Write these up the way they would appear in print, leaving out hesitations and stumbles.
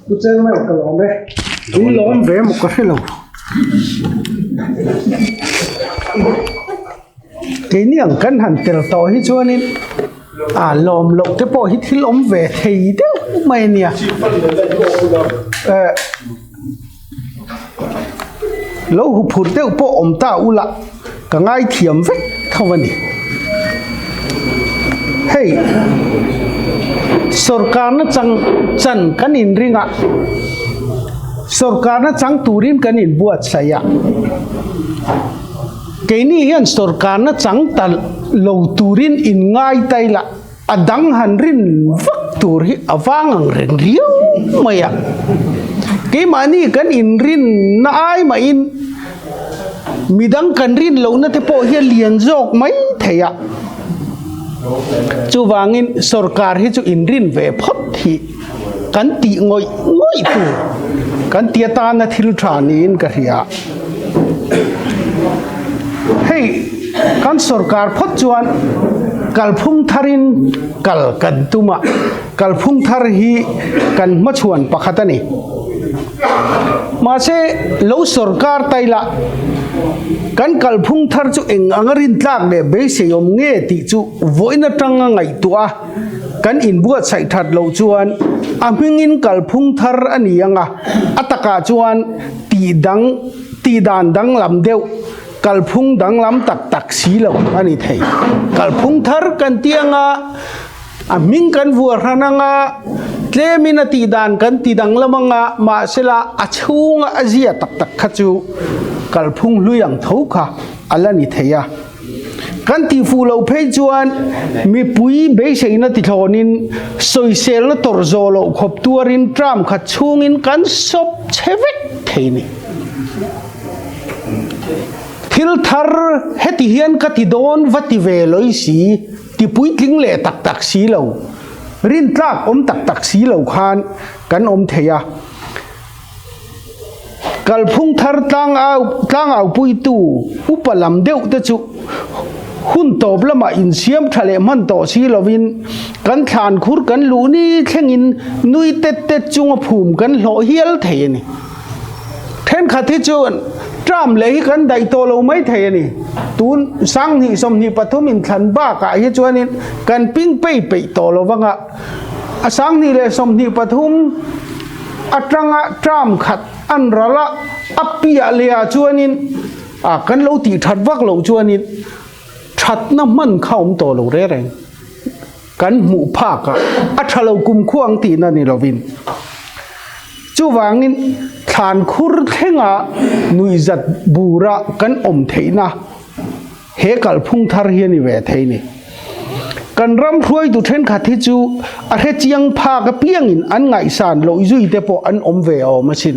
Pu Chairman ka lawm e. In lawm ve maw ka hre lo. Keini ang kan han tel tawh hi chuanin a lawm loh te pawh hi thil awm ve thei deuh mai a nia. Eh lo huphurh deuh pawh awm ta ula ka ngaithiam vek tho a ni. Hei sorkarna chang chan kan inring a, sorkarna chang turin kan inbuatsaih a. Keini hian sorkarna chang ta lo turin inngai ta ila a dang han rin vak tur hi a vang ang reng riau mai a. Keimahni kan inrinna ai mahin midang kan rin lohna te pawh hi a lian zawk mai thei a. Chuvangin sorkar hi chu inrin ve phawt hi kan tih ngawih ngawih tur kan ti atana thil tha niin ka hria. Hei kan sorkar phawt chuan kalphung tharin kal kan tum a, kalphung thar hi kan hmachhuan pakhat a ni. Mahse lo sorkar taila kan kalphung thar chu eng anga rintlak leh beiseiawm nge tih chu vawiin atanga ngaihtuah a, Kan inbuatsaih that loh chuan a hmingin kalphung thar a ni ang a, a takah chuan tih dang, tih dan danglam deuh, kalphung danglam tak tak si lo a ni thei. Kalphung thar kan ti ang a, a hming kan vuah hran ang a, tlemin a tih dan kan ti danglam ang a, mahsela a chhunga a zia tak tak kha chu kalphung hlui ang tho kha a la ni thei a. Kan tihfuh loh phei chuan mipui beiseina tithlawnin sawiselna tawrh zawh loh khawp tuarin tram khat chhungin kan sawp chhe vek thei ni. Thil thar heti hian ka ti dawn va ti ve lawih si, ti puitling leh tak tak si lo, rintlak awm tak tak si lo khan kan awm thei a. Kalphung thar tlangau tlangaupuitu upa lam deuh te chu hun tawp lamah insiam tha leh hman tawh si lovin kan thlan khur kan luh ni thlengin nui tet tet chunga phum kan hlawh hial thei a ni. Thenkhat hi chuan tram leh hi kan daih tawh lo mai thei a ni. Tun sanghnih 23 inthlan bakah hi chuanin kan ping pei peih tawh lo vanga a 2023 atanga term khat an ral a, a piah leh ah chuanin ah kan lo tih that vak loh chuanin thatna hman kha awm tawh lo reng reng. Kan hmuh phak a, a tha lo kum khuang tihna ni lovin. Chuvangin thlan khur thlenga nuihzat bura kan awm theihna He kalphung thar hi a ni ve thei ni. Kan ram hruaitu thenkhat hi chu a hre chiang phak apiangin an ngaihsan loh zui te pawh an awm ve awm asin.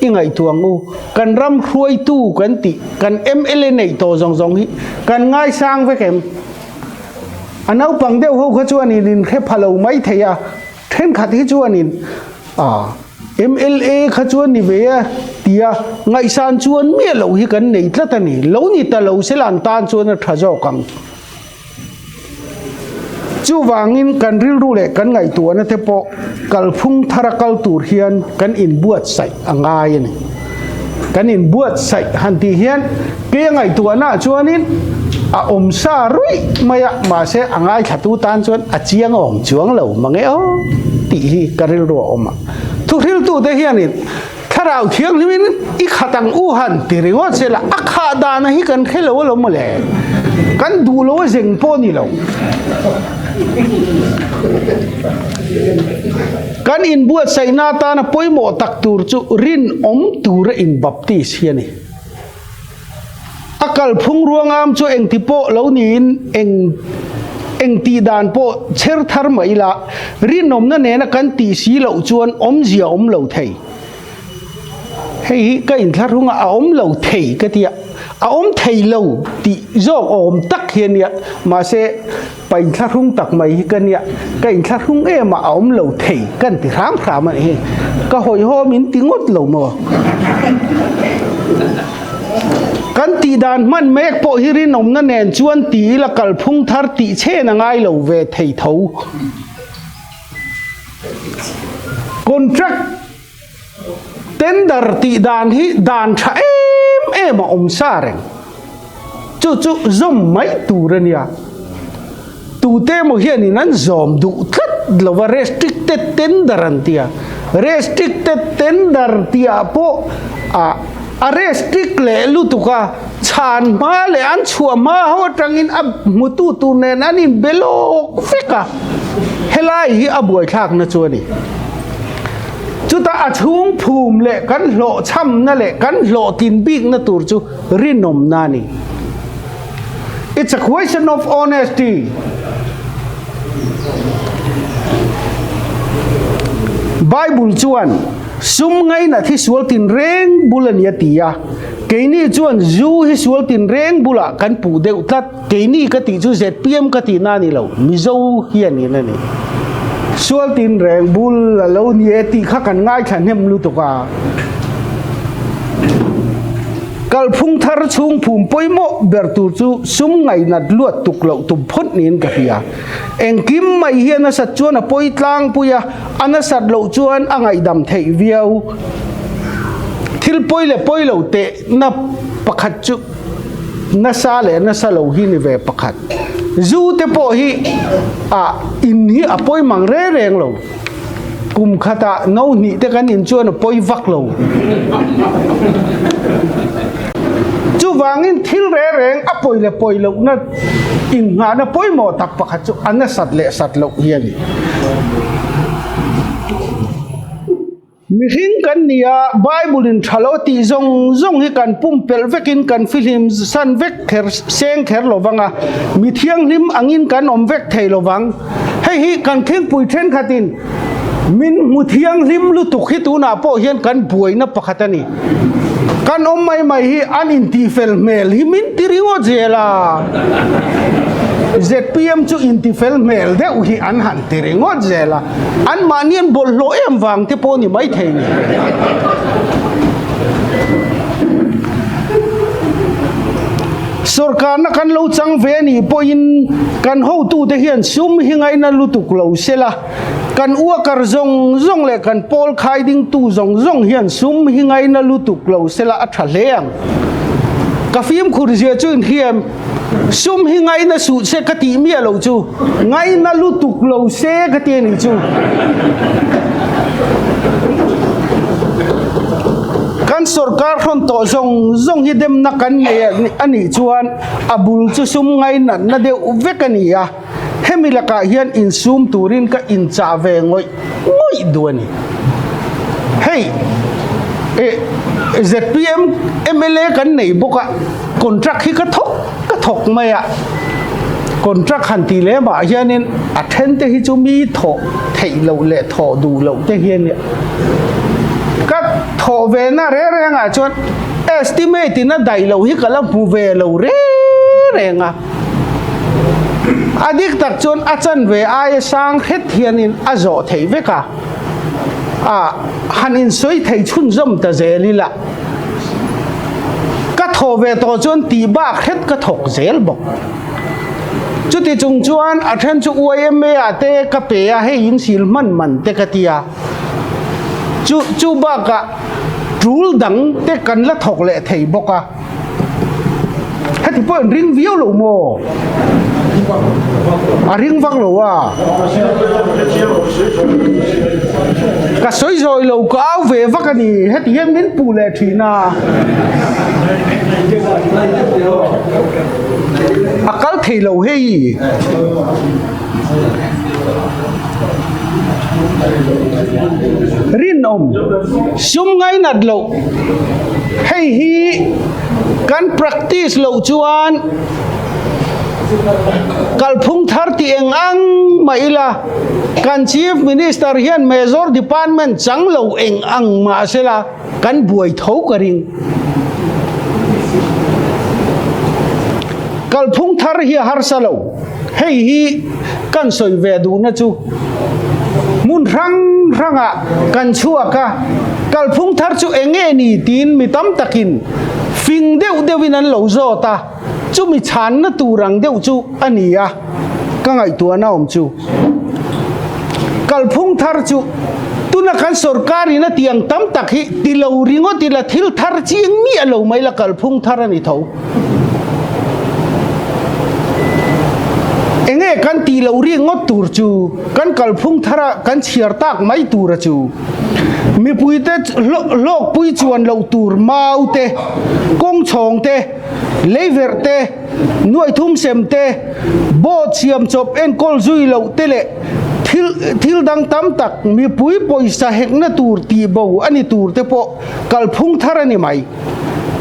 I ngaihtuah ang u, kan ram hruaitu kan tih, kan mla neih tawh zawng zawng hi kan ngaisang vek em? A naupang deuh ho kha chuanin in hre pha lo mai thei a, thenkhat hi chuanin a. Mla kha chuan ni ve a tia ngaihsan chuan miah loh hi kan nei tlat a ni. Lo ni ta lo se lan tan chuan a tha zawk ang. Chuvangin kan rilru leh kan ngaihtuahna te pawh kalphung thara kal tur hian kan inbuatsaih a ngai a ni. Kan inbuatsaih han tih hian kei a ngaihtuahna ah chuanin a awm sa ruih mai a, mahse a ngaithlatu tan chuan a chiang a awm chuang lo mang e aw tih hi ka rilru a awm a. Thuhriltute hianin Thlarau Thianghlimin i khat ang u han ti ringawt se la, a khah dana hi kan hre lo alawm mawle. Kan duh lo a zeng pawh a ni lo. Kan inbuatsaihna atana pawimawh tak tur chu rinawm tura inbaptis hi a ni. A kalphung ruangam chu engti pawh lo niin eng eng tih dan pawh chher thar mah ila, rinawmna nena kan tih si loh chuan awmzia awm lo thei. Hei hi ka inthlahrung a, a awm lo thei ka ti a, a awm thei lo tih zawk awm tak hi a nia, mahse pa inthlahrung tak mai hi ka nia, ka inthlahrung em a, a awm lo thei kan ti hram hram a nih hi, ka hawihhawm in ti ngawt lo maw? Kan tih dan hman mek pawh hi rinawmna nen chuan ti ila kalphung thar tih chhen a ngai lo ve thei tho. Contract tender tih dan hi dan tha em em a awm sa reng. Chu chu zawm mai tur a nia. Tute emaw hianin an zawm duh tlat lo va, restricted tender an ti a. Restricted tender tihah pawh ah a restrict leh lutuk a, chhan hma leh an chhuah hma ho atangin a hmutu tur nen an inbe lawk vek a, helai hi a buaithlakna chu a ni. Chutah a chhung phum leh kan hlawhchhamna leh kan hlawhtlin bikna tur chu rinawmna a ni. It's a question of honesty. Bible chuan sum ngainat hi sual tinreng bul a ni a ti a, keini chuan zu hi sual tinreng bulah kan puh deuh tlat, keini ka tih chu zpm ka tihna a ni lo, Mizo hian in a ni. Sual tinreng bul a lo ni e tih kha kan ngaithla hnem lutuk a. Kalphung thar chhung phum pawimawh ber tur chu sum ngainat luat tuk loh tum phawt niin ka hria. Engkim mai hi a nasat chuan a pawi tlangpui a, a nasat loh chuan a ngaihdam theih viau. Thil pawi leh pawi lo tehna pakhat chu nasa leh nasa lo hi ni ve pakhat. Zu te pawh hi a in hi a pawi mang reng reng lo. Kum khatah no hnih te kan in chuan a pawi vak lo. Chuvangin thil reng reng a pawi leh pawi lohna innghahna pawimawh tak pakhat chu a nasat leh sat loh hi a ni. Mihring kan ni a, Bible in tha lo tih zawng zawng hi kan pumpelh vekin kan fihlim san vek kher seng kher lo vang a, mi thianghlim angin kan awm vek thei lo vang. Hei hi kan khingpui thenkhatin min hmu thianghlim lutuk hi tunah pawh hian kan buaina pakhat a ni. Kan awm mai mai hi an intifel hmel hi min ti ringawt zel a. Zpm chu intifel hmel deuh hi an han ti ringawt zel a. Anmahni an bawlhhlawh em vang te pawh ni maithei ni. Sorkarna kan lo chang ve a nih pawhin kan hotute hian sum hi ngaina lutuk lo se la, kan uakar zawng zawng leh kan pawl khai dingtu zawng zawng hian sum hi ngaina lutuk lo se la a tha hle ang. Ka fimkhur zia chu inhriam, sum hi ngaina suh se ka tih miah lo chu, ngaina lutuk lo se ka ti a nih chu. Kan sorkar hrawn tawh zawng zawng hi demna kan nei a nih chuan a bul chu sum ngainatna deuh vek a ni a, hemi lakah hian insum turin ka inchah ve ngawih ngawih duh a ni. Hei zpm mla kan nei bawk a, contract hi ka thawk ka thawk mai a, contract han tih lemah hianin a then te hi chu mi thawh theih loh leh thawh duh loh te hi a nia. Ka thawh ve na reng reng ah chuan estimate in a daih loh hi ka la hmu ve lo reng reng a. A dik tak chuan a chanve aia sang hret hianin a zawh theih vek a, ah han insawi thei chhunzawm ta zel ila ka thawh ve tawh chuan tih bak hret ka thawk zel bawk. Chuti chung chuan a then chu YMA ah te ka pe a, hei in sil hman man te ka ti a. Chu chu bakah tul dang te kan la thawk leh thei bawk a. Heti pawh in ring viau lo maw? A ring vak lo a. Ka sawi zawi lo ka au ve vak a ni. Heti hian min puh leh thin a. A kal thei lo hei. Rinawm, sum ngainat loh, hei hi kan practice loh chuan kalphung thar tih eng ang mah ila kan Chief Minister hian Major Department chang lo eng ang mah sela kan buai tho ka ring. Kalphung thar hi a harsa lo. Hei hi kan sawi ve duhna chu hmun hrang hrangah kan chhuak a, kalphung thar chu eng nge ni tiin mi tam takin fing deuh deuhin an lo zawt a, chumi chhanna tur ang deuh chu a ni a, ka ngaihtuahna awm chu. Kalphung thar chu tuna kan sorkarin a tiang tam tak hi ti lo ringawt ila thil thar chiang miah lo mai la kalphung thar a ni tho. Enge kan tih loh ringawt tur chu kan kalphung thara kan chhiar tak mai tura chu mipuite hlawkpui chuan loh tur mau te, kawng chhawng te, leiverh te, nuaithum sem te, boat siam chawp enkawl zui loh te leh thil thil dang tam tak mipui pawisa hekna tur tih bo a ni tur te pawh kalphung thar a ni mai.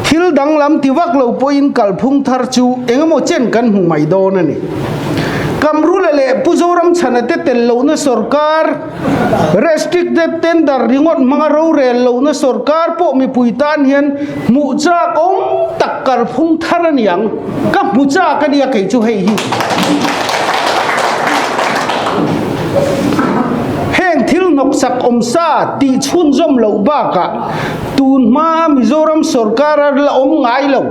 Thil danglam ti vak lo pawhin kalphung thar chu engemaw chen kan hmu mai dawn a ni. Kamrula leh Pu Zoramchhana te tel lohna sorkar, restricted tender ringawt hmanga rorel lohna sorkar pawh mipui tan hian hmuh chak awm tak kalphung thar a ni ang. Ka hmu chak a nia kei chu hei hi. Heng thil hnawksak awmsa tih chhunzawm loh bakah Tun hmaa Mizoram sorkar a la awm ngai lo.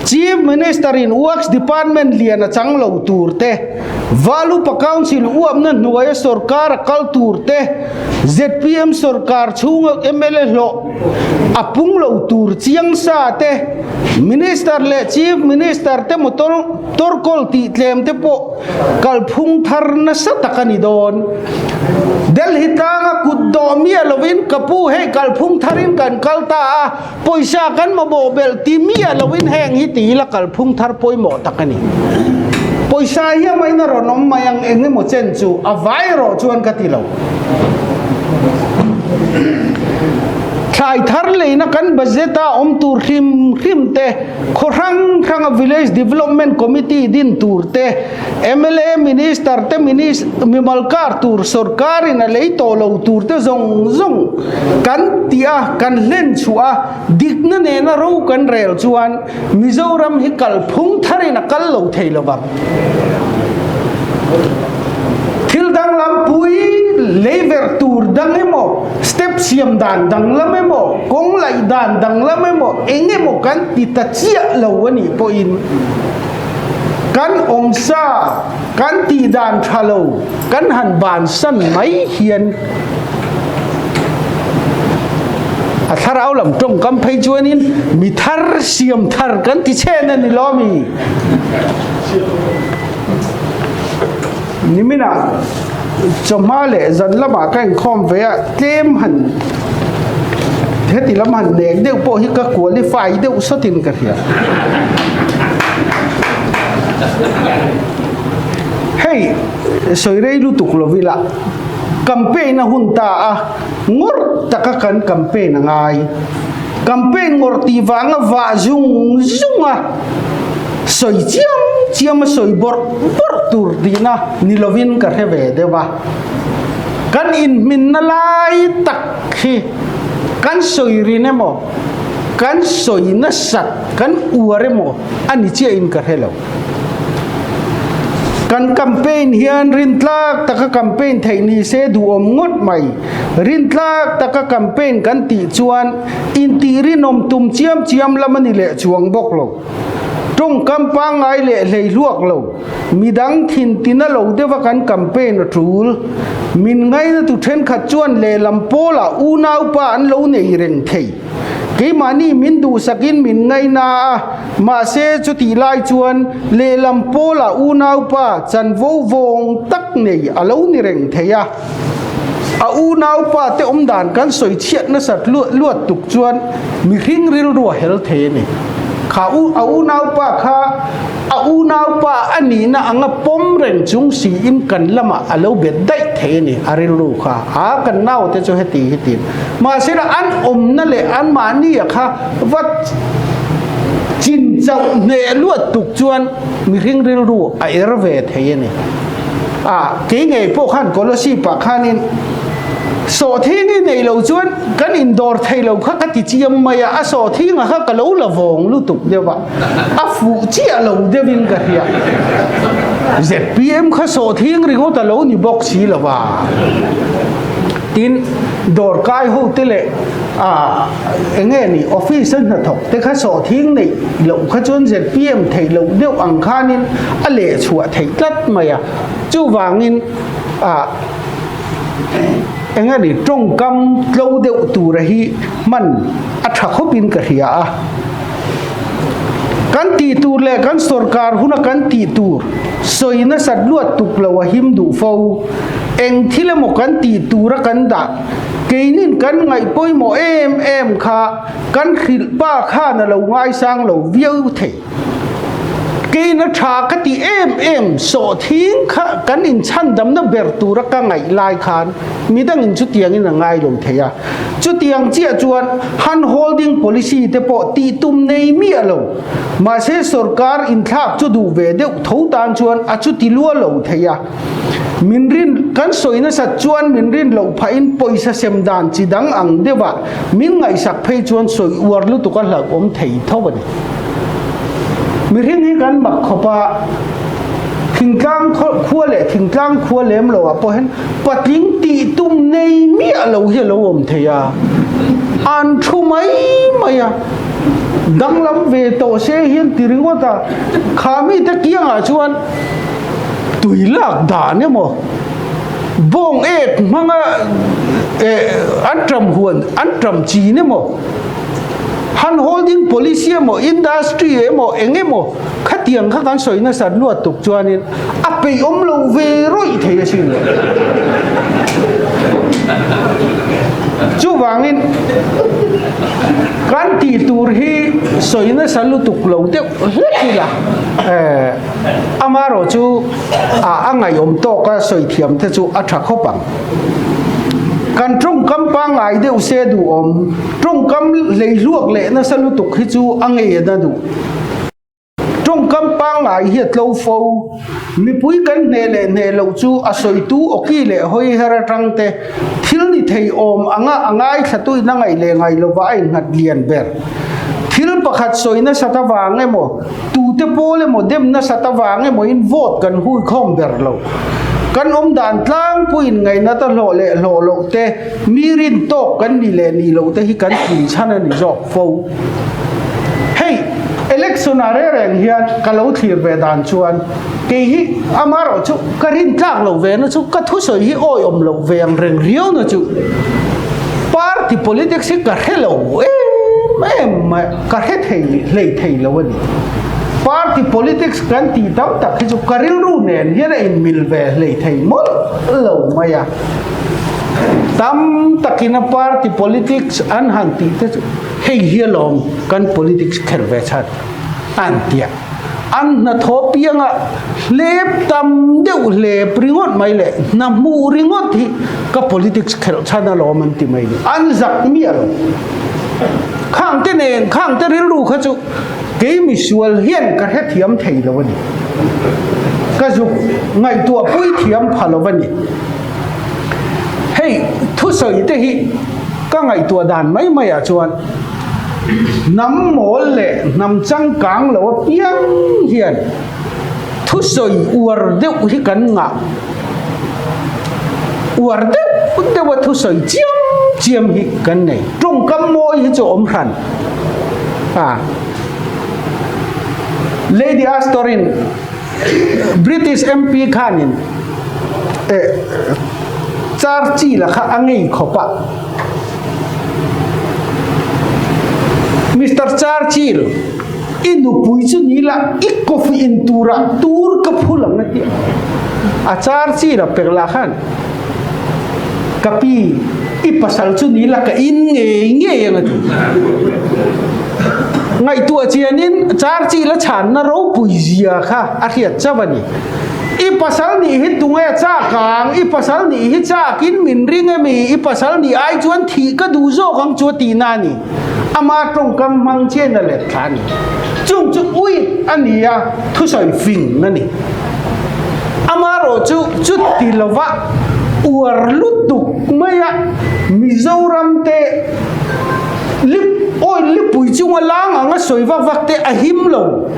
Chief Minister in Works Department lian a chang lo tur te, Valupa Council uapna hnuaia sorkar a kal tur te, zpm sorkar chhunga mla hlawh a pung lo tur chiang sa te, Minister leh Chief Minister te motor tawrkawl tih tlem te pawh Kalphung thar nasa tak a ni dawn. Delhi tlanga kut dawh miah lovin ka pu hei kalphung tharin kan kal ta a, pawisa kan mamawh belh ti miah lovin heng hi ti ila kalphung thar pawimawh tak a ni. Pawisa hi amahin a rawn awm mai ang eng emaw chen chu a vai erawh chuan ka ti lo. Thlai thar leina kan budget a awm tur hrim hrim te, Khaw hrang hranga Village Development Committee din tur te, mla, Minister te mimal kar tur sorkarin a lei tawh lo tur te zawng zawng kan tih a, kan hlen chhuah a, dikna nena ro kan rel chuan Mizoram hi kalphung tharin a kal lo thei lo vang. Thil danglam pui lei verh tur dang emaw, step siam dan danglam emaw, kawng laih dan danglam emaw, eng emaw kan ti ta chiah lo a nih pawhin kan awmsa, kan tih dan tha lo kan han bansan mai hian a thlarau lam tawngkam phei chuanin mi thar siam thar kan ti chhen a ni lo mi? Niminah chawhma leh zan lamah ka inkhawm ve a, tlem han heti lam han nek deuh pawh hi ka qualify deuh sawtin ka hria. Hei sawi rei lutuk lo ila campaign a hun ta a, ngawrh taka kan campaign a ngai. Campaign ngawrh tih vanga vah zung zung a. Sawi chiam chiam a sawi bawrh bawrh tur tihna ni lovin ka hre ve deuh a. Kan inhminna lai tak hi kan sawi rin emaw, kan sawi nasat, kan uar emaw a ni chiahin ka hre lo. Kan campaign hian rintlak taka campaign theih ni se duhawm ngawt mai. Rintlak taka campaign kan tih chuan intih rinawm tum chiam chiam lam a ni leh chuang bawk lo. Tawngkam pangngai leh hleihluak lo, midang thin tina lo deuha kan campaign a tul. Min ngainatu thenkhat chuan lehlam pawlah unaupa an lo nei reng thei. Keimahni min duhsakin min ngaina a, mahse chutih lai chuan lehlam pawlah unaupa chanvo vawng tak nei a lo ni reng thei a. A unaupa te awmdan kan sawi chhiat nasat luat tuk chuan mihring rilru a hel thei a ni. Kha u a unaupa kha a unaupa a nihna anga pawm reng chung siin kan lamah a lo bet daih thei a ni a rilru kha. A kan naute chu heti hi tiin. Mahsela an awmna leh anmahnia kha va chin chauh hneh luat tuk chuan mihring rilru a er ve thei a ni. A, kei ngei pawh khan Kolasib ah khanin sawhthing hi nei lo chuan kan indawr thei lo kha ka ti chiam mai a, a sawhthing ah kha ka lo la vawng lutuk deuh a, a fuh chiah lo deuhin ka hria. Zpm kha sawhthing ringawt a lo ni bawk si lo va. Tin, dawrkai ho te leh a eng nge ni office a hnathawk te kha sawhthing neih loh kha chuan zpm theih loh deuh ang khanin a leh chhuah theih tlat mai a, chuvangin ah. Eng a ni, tawngkam tlo deuh tura hi hman a tha khawpin ka hria a. Kan tih tur leh kan sorkar huna kan tih tur sawi nasat luat tuk lo a him duh fo. Eng thil emaw kan tih tura kan dah keinin kan ngaih pawimawh em em kha kan hrilh pa khan a lo ngaisang lo viau thei. Keina tha ka ti em em sawhthing kha kan inchhandamna ber tura ka ngaih lai khan midangin chutiangin a ngai lo thei a. Chutiang chiah chuan hand holding policy te pawh tih tum nei miah lo. Mahse sorkar inthlak chu duh ve deuh tho tan chuan a chuti lua lo thei a. Min rin kan sawi nasat chuan min rin loh phahin pawisa sem dan chi dang ang deuhah min ngaihsak phei chuan sawi uar lutuk a hlauhawm thei tho a ni. Mihring hi kan mak khawp a, thingtlang khua leh thingtlang khua lem lo ah pawh hian patling tih tum nei miah lo hi a lo awm thei a, an thu mai mai a, danglam ve tawh se hian ti ringawt a, kha mite kiangah chuan tui lak dan emaw bawng ek hmanga an ṭam huan an ṭam chin emaw Han holding policy emaw industry emaw eng emaw khatiang kha kan sawi nasat luat tuk chuanin a peih awm lo ve rawih thei asin. Chuvangin kan tih tur hi sawi nasa lutuk lo deuh hlek ila amarawh chu a ngaihawm tawka sawi thiam te chu a tha khawp ang. Kan tawngkam pangngai deuh se duhawm, tawngkam hleihluak leh nasa lutuk hi chu a ngei a na duh. Tawngkam pangngai hi a tlo fo, mipui kan hneh leh hneh loh chu a sawitu awki leh hawi her atang te thil ni thei awm anga a ngaithlatuin a ngaih leh ngaih lova a innghat lian ber. Thil pakhat sawi nasat avang emaw, Tute pawl emaw dem nasat avang emaw in vote kan hui khawm ber lo. Kan awm dan tlangpuiin ngaihna ta hlawh leh hlawh loh te, mi rin tawk kan nih leh nih loh te hi kan tlin chhan a ni zawk fo. Hei election ah reng reng hian ka lo thlir ve dan chuan kei hi amarawh chu ka rin tlak lo ve na chu ka thusawi hi awiawm loh ve ang reng riau na chu party politics hi ka hre lo em em mai. Ka hre thei hlei thei lo a ni. Party politics kan tih tam tak hi chu ka rilru nen hian a inmil ve hlei thei mawlh lo mai a. Tam takin a party politics an han tih te chu hei hi alawm kan politics kher ve chhan an tia. An hnathawh pianga hlep tam deuh hlep ringawt mai leh hna hmuh ringawt hi ka politics khelh chhan alawm an ti mai ni. An zak miah lo. Khang te nen khang te rilru kha chu kei misual hian ka hrethiam thei lo a ni. Ka zuk ngaihtuah pui thiam pha lo a ni. Hei thusawi te hi ka ngaihtuah dan mai mai ah chuan hnam mawl leh hnam changkang lo apiang hian thusawi uar deuh hi kan ngah. Uar deuh deuh a thusawi chiam chiam hi kan nei. Tawngkam mawi hi chu a awm hran a. Lady Astor-in British MP khanin eh Churchill-a kha a ngei khawp a. Mister Churchill, i nupui chu ni la, i coffee in turah tur ka phul ang a ti a. A Churchill-a pek lah khan, Ka pi, i pasal chu ni la ka in ngei ngei ang a ti. Ngaihtuah chianin Churchill-a chhanna ropui zia kha a hriat chauh a ni. I pasal nih hi tunge chak ang? I pasal nih hi chakin min ring emi? I pasal nih ai chuan thih ka duh zawk ang chu a tihna a ni. Ama tawngkam hmang chian a let thla a ni. Chung chu uit a ni a, thusawi fing a ni. Amarawh chu chuti lova uar lutuk mai a, Mizoram te lip oil lipui chunga lang anga sawi vak vak te a him lo.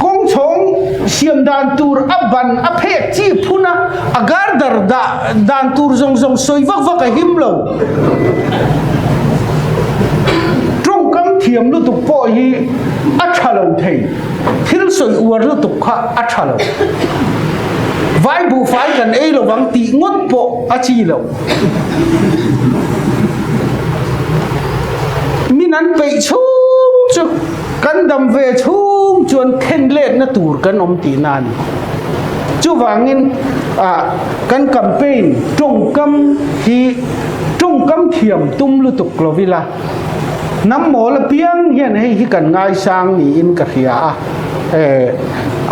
Kawng chhawng siam dan tur a ban a phek chi phun a, a garder dah dan tur zawng zawng sawi vak vak a him lo. Tawngkam thiam. thiam lutuk pawh hi a tha lo thei. Thil sawi uar lutuk kha a tha lo. Vai buhfai kan ei lovang tih ngawt pawh a chi lo. Min an peih chhung chu kan dam ve chhung chuan khen letna tur kan awm tihna a ni. Chuvangin kan campaign tawngkam hi tawngkam thiam tum lutuk lo ila. Hnam mawl apiang hian hei hi kan ngaisang niin ka hria a,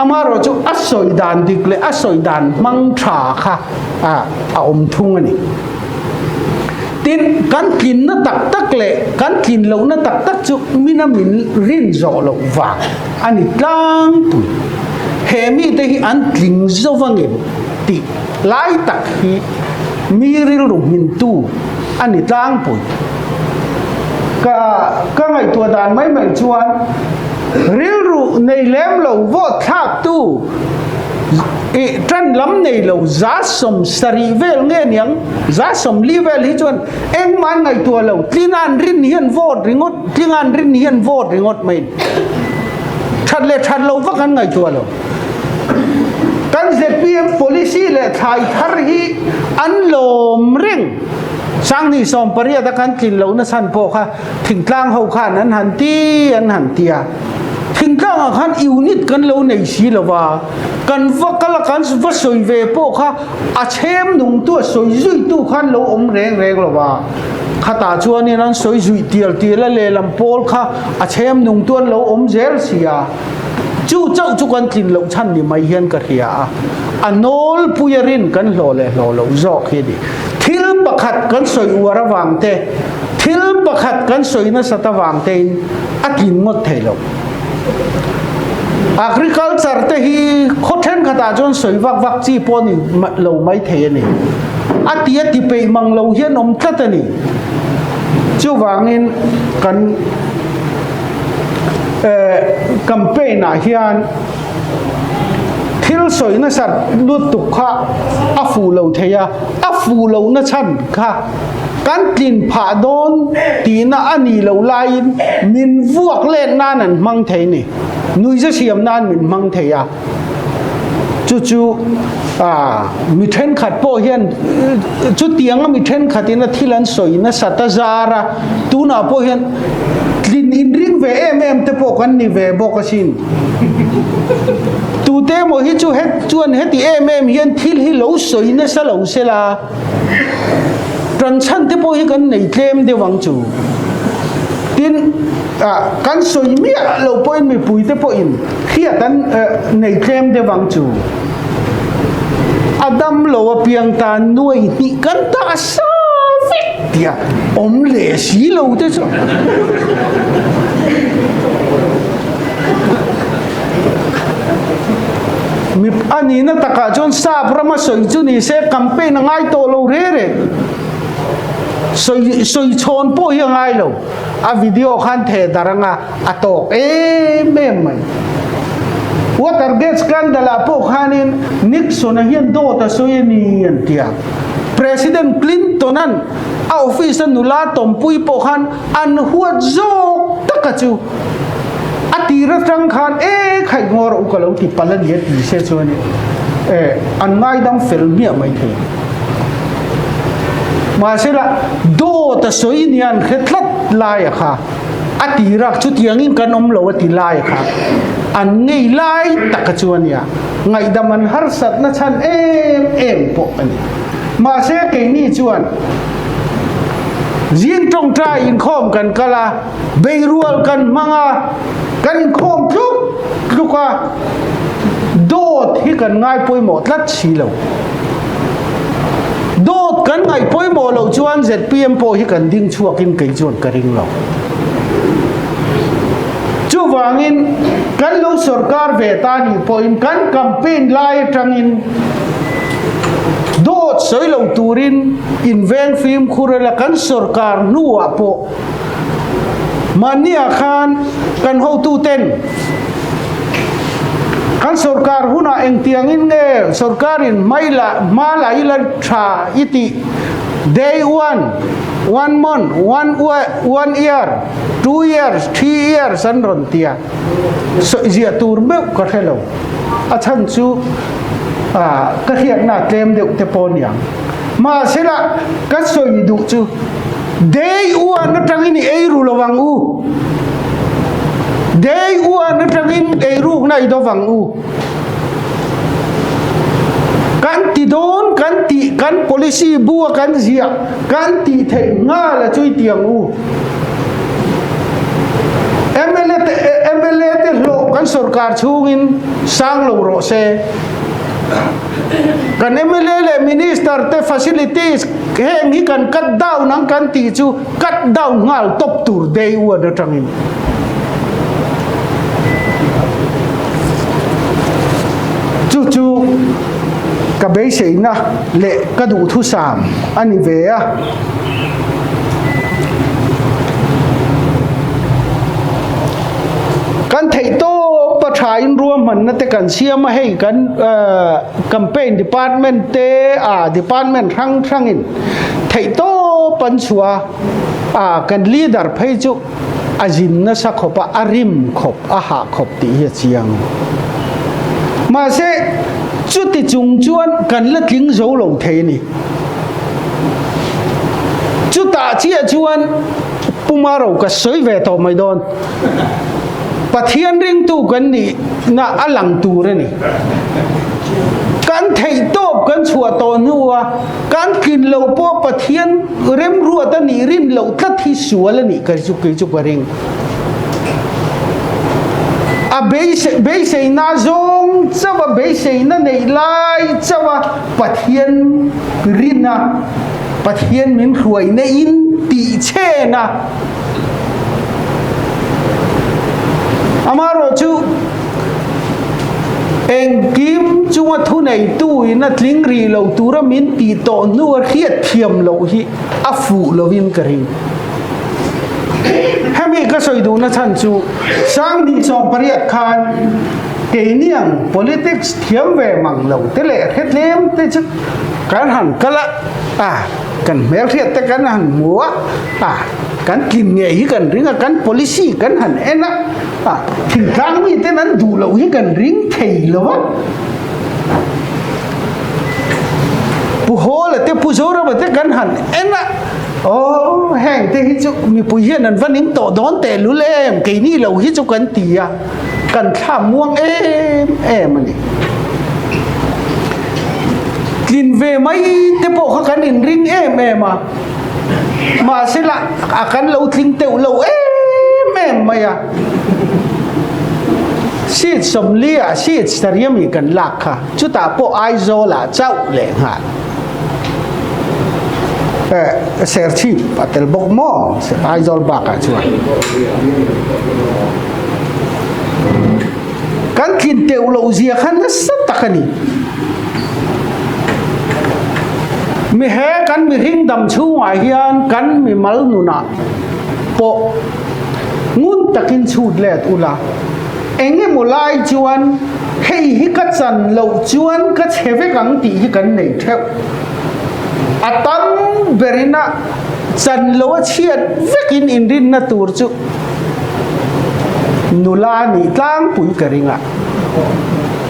amaherawh chu a sawi dan dik leh a sawi dan hmang tha kha a awm thung a ni. Tin, kan tlinna tak tak leh kan tlin lohna tak tak chu mina min rin zawh loh vang a ni tlangpui. He mite hi an tling zo vangin tih lai tak hi mi rilru hmintu a ni tlangpui. Ka ka ngaihtuah dan mai mai chuan rilru nei lem lo vote thlaktu ih tan lam nei lo 70% vel nge niang 40% vel hi chuan engmah an ngaihtuah lo tlinga an rin hian vote ringawt tlinga an rin hian vote ringawt mai that leh that lo vak an ngaihtuah lo. Kan zpm policy leh thlai thar hi an lawm reng. Sanghnih 18 a kan tlin lohna chhan pawh kha thingtlang ho khan an han ti an han ti a. Thingtlangah khan unit kan lo nei si lo va, kan va kal a kan va sawi ve pawh kha a chhem nungtu a sawi zuitu khan lo awm reng reng lo va. Khatah chuanin an sawi zuih tial tial a lehlam pawl kha a chhem nungtu an lo awm zel si a. Chu chauh chu kan tlin loh chhan ni mai hian ka hria a, a nawlpui a rin kan hlawh leh hlawh loh zawk hi a ni. Thil pakhat kan sawi uar avang te, thil pakhat kan sawi nasat avang tein a tlin ngawt thei lo. Agriculture te hi khaw thenkhatah chuan sawi vak vak chi pawh ni lo mai thei a ni. A ti a ti peih mang lo hian awm tlat a ni. Chuvangin kan. Campaign ah hian thil sawi nasat lutuk kha a fuh lo thei a, a fuh lohna chhan kha kan tlin phah dawn tihna a nih loh laiin min vuak let nan an hmang thei a ni, nuihza siam nan min hmang thei a, chu chu mi thenkhat pawh hian chutianga mi thenkhatin a thil an sawi nasat a zar a, tunah pawh hian Tlin inring ve em em te pawh kan ni ve bawk asin. Tute emaw hi chu het chuan heti em em hian thil hi lo sawi nasa lo sela, tanchhan te pawh hi kan nei tlem deuh ang chu. Tin, kan sawi miah lo pawhin mipui te pawhin hriat an nei tlem deuh ang chu. A dam lo apiang tan nuai hnih kan ta sa vek tia awm leh si lo te chu. Mi a nihna takah chuan sap rama sawi chu ni se campaign a ngai tawh lo re re. Sawi sawi chhawn pawh hi a ngai lo. A video khan theh dar anga a tawk em em mai. Watergate scandal ah pawh khanin Nixon-a hian dawt a sawi a ni an ti a. President Clinton-a'n a office-a nula tawmpui pawh khan an huat zawk taka chu a tir atang khan e khaih ngaw rawh u ka lo ti palh a ni a ti se chuanin e an ngaidam fel hmiah mai thei. Mahsela dawt a sawi nia an hre tlat laia kha. A tirak chutiangin kan awm lo a ti lai kha an ngei lai taka chu a nia, ngaihdam an harsatna chhan em em pawh a ni. Mahse keini chuan zing tawngtai inkhawm kan kal a, beirual kan hmang a, kan inkhawm tluk tluk a, dawt hi kan ngai pawimawh tlat si lo. Dawt kan ngaih pawimawh loh chuan zpm pawh hi kan ding chhuakin kei chuan ka ring lo. Chuvangin kan lo sorkar ve ta nih pawhin kan campaign lai atangin dawt sawi lo turin inveng fimkhur ila kan sorkar hnuah pawh mahniah khan kan hotuten. Kan sorkar hunah engtiangin nge sorkarin hmai la hma la ila tha i tih? Day one, one month, one one year, two years, three years an rawn ti a, sawi ziah tur meuh ka hre lo. A chhan chu ka hriatna a tlem deuh te pawh aniang. Mahsela ka sawi duh chu day one atangin i ei ru lo ang u. Day one atangin ei rukna i do vang u. Kan ti dawn kan tih kan policy bu a kan ziah kan tih theih nghal a chu i ti ang u. Mla te mla te hlawh kan sorkar chhungin sang lo rawh se. Kan mla leh minister te facilities heng hi kan cut down ang kan tih chu cut down nghal tawp tur day one atangin. Chu chu ka beiseina leh ka duhthusam a ni ve a. Kan theih tawp a tha in ruahmanna te kan siam a, hei kan campaign department te ah department hrang hrang in theih tawp an chhuah a, kan leader phei chu a zin nasa khawp a, a rim khawp, a hah khawp tih hi a chiang. Mahse chuti chung chuan kan la tling zo lo thei a ni. Chutah chiah chuan Puma ro ka sawi ve tawh mai dawn. Pathian ringtu kan nihna a lang tur a ni. Kan theih tawp kan chhuah tawh hnua kan tlin loh pawh Pathian remruat a nih rin loh tlat hi sual a nih ka chu kei chu ka ring. A beiseina zawng chauh a beiseina neih lai chauh a Pathian rina Pathian min hruaina in tih chhen a. Amaherawh chu engkim chunga thuneitu in a tling rih lo tura min tih tawh hnu a hriat thiam loh hi a fuh lovin ka ring. Hemi ka sawi duhna chhan chu Sanghnih 18 khan keiniang politics thiam ve mang lo te leh hretlem te chu kan han kal a, a kan hmelhriat te kan han hmu a, a kan tlin ngei hi kan ring a, kan policy kan han en a, a thingtlang mi ten an duh loh hi kan ring thei lo a. Pu Hawla te Pu Zorama te kan han en a, aw heng te hi chu mipui hian an va ning tawh dawn tehlul em, keini lo hi chu kan ti a, kan thla muang em em a ni. Tlin ve mai te pawh kha kan inring em em a, mahsela a kan lo tling teuh lo em em mai a. Seat 40 ah seat sarih ami kan lak kha chutah pawh Aizawl ah chauh leh nghal. Eh Serchhip a tel bawk maw Aizawl bakah chuan. Kan tlin teuh loh zia kha nasa tak a ni. Mi he kan mihring dam chhungah hian kan mimal nunah pawh ngun takin chhut let ula, eng emaw lai chuan hei hi ka chan loh chuan ka chhe vek ang tih hi kan nei theuh. A tam berin a chan loh a chhiat vekin inrinna tur chu Nula nih tlangpui ka ring a.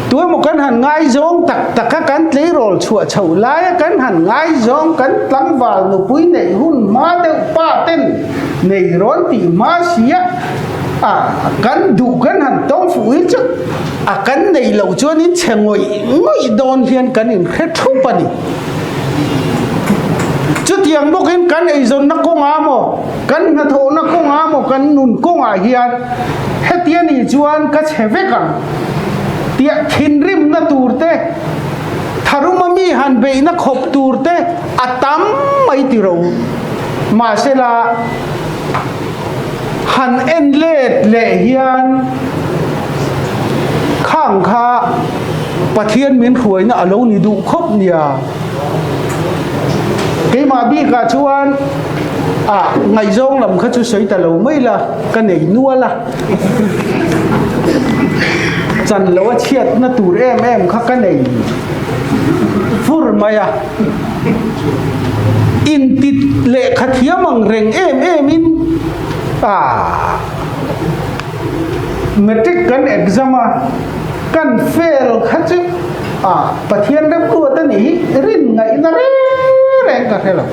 Tuemaw kan han ngaizawng tak tak a, kan tleirawl chhuah chhoh laia kan han ngaizawng kan tlangval nupui neih hun hma deuh pa ten nei rawn tih hma si a, a kan duh kan han tawng fuh hi chu a kan neih loh chuan in chhe ngawih ngawih dawn hian kan inhre thup a ni. Chutiang bawkin kan eizawnna kawngah maw Kan hnathawhna kawngah maw kan nun kawngah hian hetia nih chuan ka chhe vek ang tia thinrimna tur te, tharuma mi han beihna khawp tur te a tam mai ti ro. Mahsela han en let leh hian khang kha Pathian min hruaina a lo ni duh khawp nia. Keimah bikah chuan. A, ngaihzawng lam kha chu sawi ta lo mai la, ka nei nual a. Chan lo a chhiatna tur em em kha ka nei fur mai a. Inti lehkha thiam ang reng em em in a matric kan exam a, kan fail kha chu a Pathian remruat a nih hi rin ngaihna reng reng ka hre lo.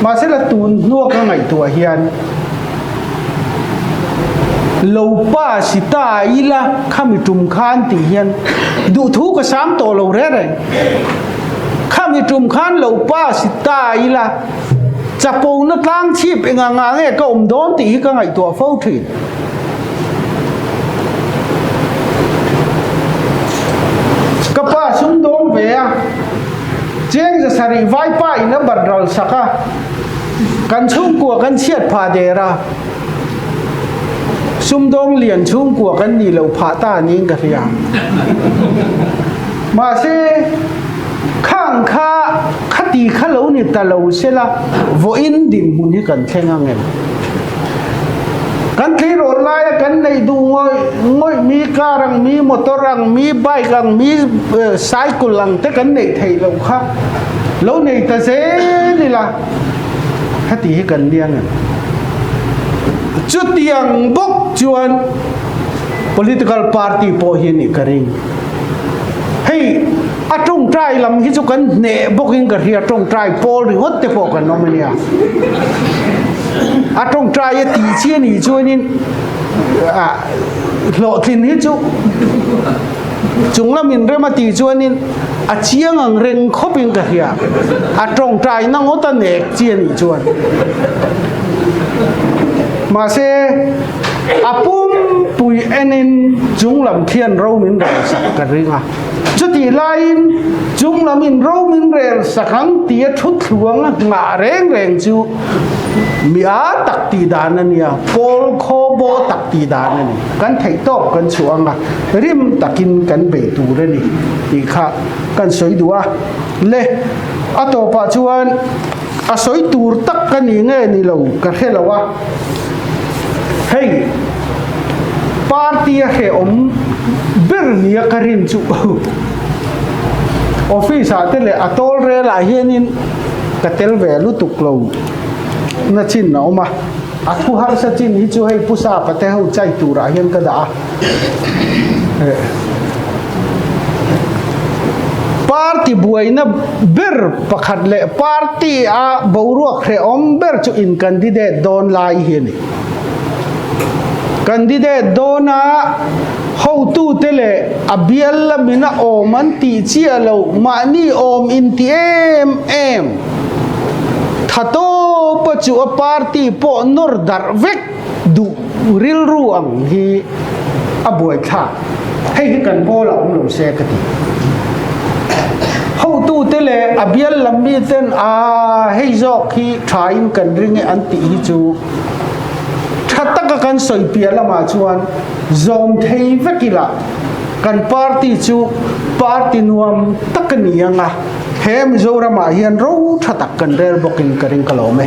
Mahsela tun hnua ka ngaihtuah hian lo pass i ta ila khami tum khan tih hian duhthu ka sam tawh lo reng reng. Khami tum khan lo pass i ta ila chapona tlang chhip enga nga nge ka awm dawn tih hi ka ngaihtuah fo thin. Ka pa sumdawng ve a, cheng za sarih vaipa in a bat ral sak a, kan chhungkua kan chhiat phah der a, sumdawng lian chhungkua kan nih loh phah ta niin ka hria. Mahse, khang kha khati kha lo ni ta lo sela, vawiin dinhmun hi kan thleng ang em? Kan tleirawl laia kan neih duh ngawih ngawih mi car ang, mi motor ang, mi bike ang, mi cycle ang te kan neih theih loh kha lo nei ta zel ila heti hi kan liang em? Chutiang bawk chuan political party pawh hi a nih ka ring. Hei a tawngtai lam hi chu kan hneh bawkin ka hria tawngtai pawl ringawt te pawh kan awm a nia. A tawngtai a tih chi a nih chuanin ah hlawhtlin hi chu chung lamin rem a tih chuanin a chiang ang reng khawpin ka hria. A tawngtai na ngawt a nek chi a nih chuan. Mahse A pumpui enin chunglam khian ro min rel sak ka ring a. Chutih laiin chunglam in ro min rel sak ang tia thu thluang a nghah reng reng chu mi a tak tih dan a nia, pawl khaw baw tak tih dan a ni. Kan theih tawp kan chhuah ang a, rim takin kan bei tur a ni tih kha kan sawi duh a. Le, a tawpah chuan a sawi tur tak ka ni nge ni lo ka hre lo a. Hei party a hrehawm ber nia ka rin chu office ah te leh a tawl rel ah hianin ka tel ve lutuk lo na chin a awm a, a thu harsa chin hi chu hei Pu Sapa te ho chai turah hian ka dah a. Party buaina ber pakhat leh party a boruak hrehawm ber chu in candidate dawn lai hi a ni. Candidate dawna hotute leh a bial lamin a awm an tih chiah loh mahni awm inti em em tha tawpa chu a party pawh nawr darh vek duh rilru ang hi a buaithlak. Hei hi kan pawl a awm lo se ka ti. Hotute leh a bial lam mi ten a hei zawk hi thain kan ring e an tih hi chu tha taka kan sawi piah lamah chuan zawm thei vek ila kan party chu party nuam tak a ni ang a, he Mizoramah hian ro tha tak kan rel bawkin ka ring ka lawm e.